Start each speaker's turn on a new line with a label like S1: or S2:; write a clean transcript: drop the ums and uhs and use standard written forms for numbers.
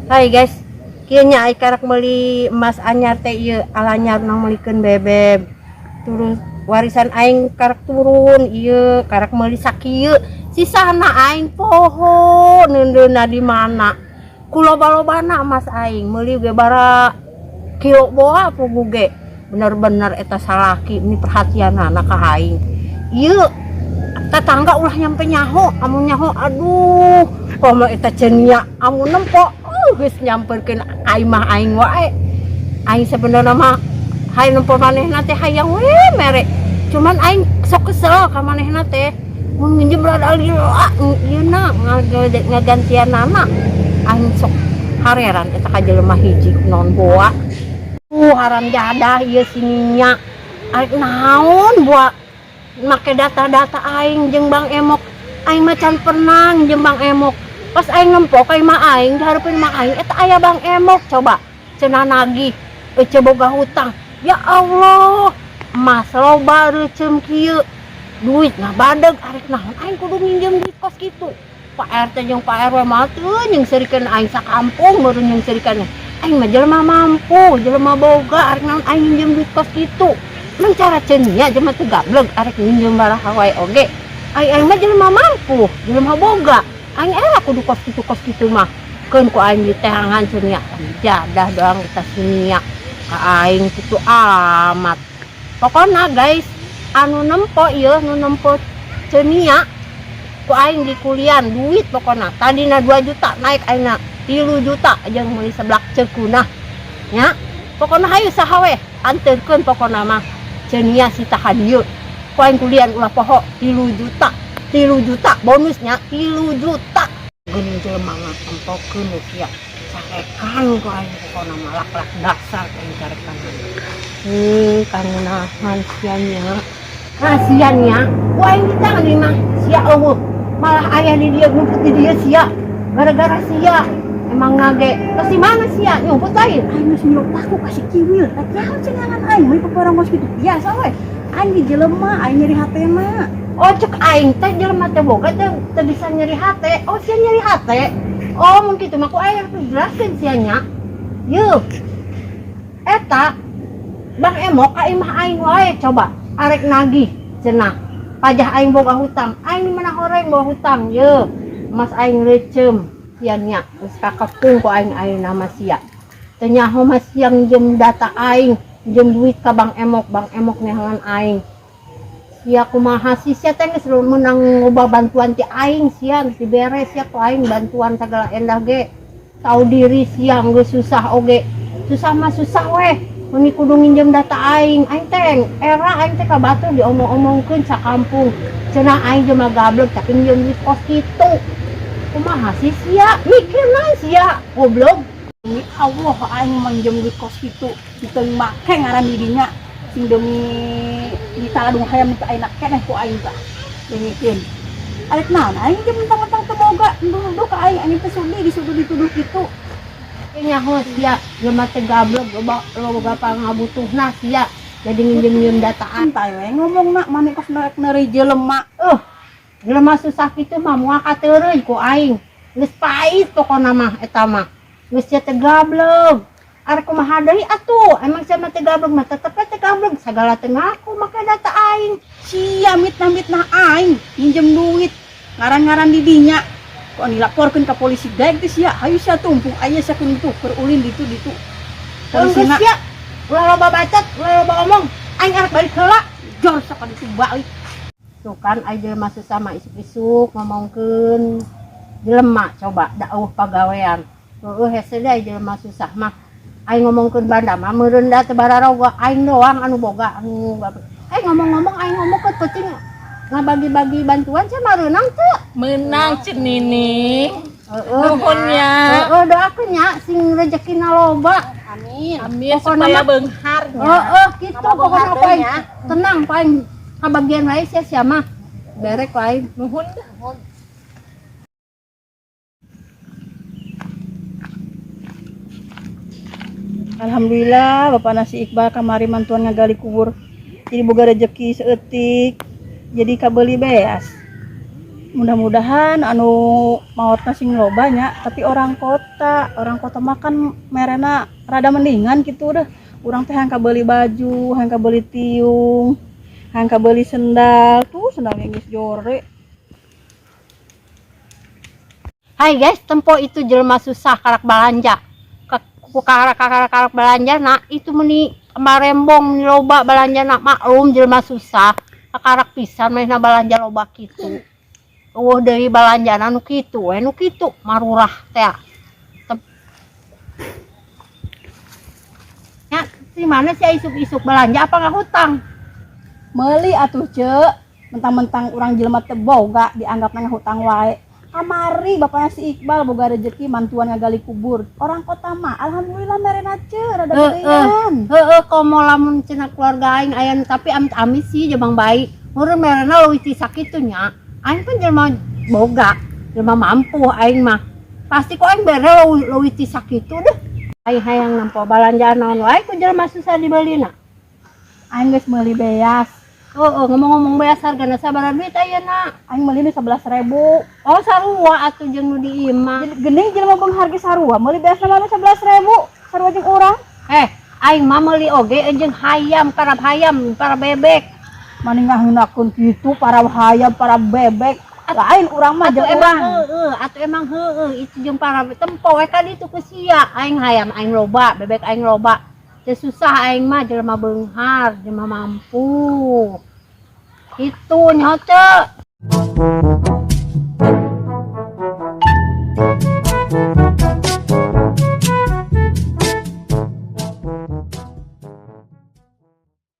S1: Hai guys, kieu nya ai karak meuli emas anyar teh ieu alanyar nang meulikeun bebeb. Terus warisan aing karak turun ieu karak meuli sakieu. Sisana aing poho neundeunna di mana. Ku loba-lobana emas aing meuli ge bara kilo boa pugu ge. Bener-bener eta salaki ini perhatianana ka aing. Ieu tetangga ulah nyampe nyaho, amun nyaho aduh, komo eta cenia amun nempo geus nyamperkeun imah aing wae. Aing sebenarnya mah hayang nempo manehna teh hayang we mere. Cuman aing sok kesel ka manehna teh. Mun nginjem rada lila ieu na ngagantianana. Aing sok hareran eta ka jelema hiji non boa. Haram jadah ieu sininya. Arek naon boa make data-data aing jeung Bang Emok. Aing mah can pernah jeung Bang Emok. Pas aing nempo ka imah aing, dihareupeun imah aing eta aya Bang Emok coba. Cenah nagih, ece boga hutang. Ya Allah, emas loba reuceum kieu. Duit ngabadeg arek naon aing kudu nginjem duit kos kitu. Pak RT jeung Pak RW mah teu nyengserikeun aing sakampung baru nyengserikeun. Aing mah jelema mampu, jelema boga arek naon aing nginjem duit kos kitu. Emang cara cenia jelema teu gableg arek nginjem baraha wae oge. Aing aing mah jelema mampu, jelema boga. Aing era kudu kos kitu mah. Keun ku aing diteangan cenia. Jadah doang eta sinia. Ka aing kitu amat. Pokona guys, anu nempo ieu nu nempo cenia ku aing di kulian duit pokona. Tadina 2 juta naik aingna 3 juta jeung meuli seblak cekunah. Nya, pokona hayu saha we anterkeun pokona mah. Cenia si taha dieu. Ku aing kulian ulah poho 3 juta. 3 juta bonusnya 3 juta. Geuning jelema ngatempokeun we sia. Carekan ku aing pokona mah lak-lak dasar aing carekan. Kangunahan sia nya. Nah, sia nya, ku aing ditangan ieu mah sia eueuh. Malah aya di dieu ngumpet di dieu sia. Gara-gara sia emang ngage. Terus di mana sia nyumput lain?
S2: Aing geus milok paku ka si Kiwil. Rek naon cengangan aing meuli paparang kos kitu biasa we. Aing di jelema, aing nyeri hatena.
S1: Oh, cek aing teh jelema teh boga teh teu bisa nyeri hate. Oh, sia nyeri hate. Oh, mun kitu mah ku aing harus jelaskeun sia nya. Yeuh. Eta Bang Emok ka imah aing wae coba arek nagih cenah. Pajah aing boga hutang. Aing di mana horeng boga hutang. Yeuh. Mas aing reuceum sia nya. Geus kakepung ku aing ayeuna mah sia. Teu nyaho mah sia nginjem data aing, nginjem duit ka Bang Emok, Bang Emok neangan aing. Sia kumaha sih sia teh geus meunang ngubah bantuan ti aing sia geus dibere sia ku aing bantuan sagala endah ge. Tahu diri sia geus susah oge. Susah mah susah weh. Meuni kudu nginjem data aing. Aing teh era aing teh ka batur diomong-omongkeun sakampung. Cenah aing jelema gablek tapi nginjem duit kos kitu. Kumaha sih sia? Mikir naon sia? Goblok.
S2: Demi Allah aing mah nginjem duit kos kitu. Teu make ngaran didinya. Sing demi ditaladung hayam teu ayeuna keneh ku aing tah. Dengikeun. Arek naon aing nginjem mentang-mentang teu boga, nduh ka aing aing teh sudi disuduh dituduh kitu.
S1: Nyaho sia jelema teh gablek loba loba pangabutuhna sia. Jadi nginjem-nginjem dataan.
S2: Santai we ngomongna maneh kos nerek neuri jelema.
S1: Jelema susah kitu mah moal kateureuy ku aing. Geus pait pokona mah eta mah. Geus sia teh gablek. Arek kumaha deui atuh? Emang sia mah teh gablek mah tetep we teh gablek. Sagala teh ngaku make data aing.
S2: Sia mitnah-mitnah aing nginjem duit ngaran-ngaran di dinya. Kok dilaporkeun ka polisi daek teh sia. Hayu sia tumpung aya sia keun tuh keur ulin ditu ditu.
S1: Geus
S2: Polisina
S1: sia. Ulah loba bacot, ulah loba omong. Aing arek balik heula.
S2: Jor sok ditu balik.
S1: Tuh kan aing jelema susah mah isuk-isuk ngomongkeun jelema coba da eueuh pagawean. Heueuh hese deui jelema susah mah. Aing ngomongkeun banda mah meureun da teu bararoga aing doang anu boga anu aing ngomong-ngomong aing ngomongkeun penting ngabagi-bagi bantuan sia mareunang teu.
S3: Menang Cen Nining.
S1: Heeh.
S3: Nuhun nya.
S1: Heeh, doakeun nya sing rezekina loba.
S2: Amin.
S3: Amin
S1: Pokona
S3: supaya
S1: mah-
S3: beunghar nya.
S1: Heeh, kitu
S2: Sama
S1: pokona
S2: beunghar
S1: paling
S2: nya.
S1: Tenang paling kabagian wae sia sia mah. Berek wae.
S3: Nuhun.
S2: Alhamdulillah Bapak nasi Iqbal kamari mantuan ngagali kubur. Jadi boga rezeki seeutik. Jadi kabeli beas. Mudah-mudahan anu maotna sing loba nya, tapi orang kota makan merena rada mendingan gitu dah. Urang teh hayang beli baju, hayang beli tiung, hayang beli sendal, tuh sendalnya geus jore.
S1: Hai guys, tempo itu jelema susah karak balanja. Karak karak karak balanja nah itu meni marembong meni loba balanja nak, maklum jelema susah. Karak pisan manehna balanja loba kitu. Euweuh deui balanjana nu kitu we, nu kitu marurah teh. Ya, di mana sih isuk-isuk belanja apa nggak hutang?
S2: Meuli atuh, Cek. Mentang-mentang urang jelema teu boga dianggap hutang wae. Kamari bapaknya si Iqbal boga rezeki mantuan ngagali kubur. Orang kota mah alhamdulillah merena, Cek, rada gedean.
S1: Heeh, komo lamun cenah keluarga aing aya nu, tapi amit-amit sih jabang bayi. Meureun merena leuwih ti sakitu nya. Aing kan jelema boga, jelema mampu aing mah. Pasti kok aing bere leuwih leuwih ti sakitu deh. Aing hayang nempo balanjaan naon wae ku jelema susah dibelina.
S2: Aing geus meuli beas.
S1: Heeh, ngomong-ngomong beas hargana sabaraha duit ayeuna?
S2: Aing meuli nu 11.000.
S1: Oh, sarua atuh jeung nu di imah.
S2: Geuning jelema beunghar ge sarua meuli beas mah nu 11.000. Sarua jeung urang.
S1: Eh, aing mah meuli oge jeung hayam, para hayam, para bebek.
S2: Mani ngaheunakeun kitu para hayam, para bebek. Lain urang mah
S1: Atuh
S2: jeung
S1: emang
S2: urang.
S1: Heeh, atuh emang heeh itu jeung para tempo we kan itu ku sia. Aing hayam aing loba, bebek aing loba. Teu susah aing mah, jelema beunghar, jelema mampu. Itu nyaho teu.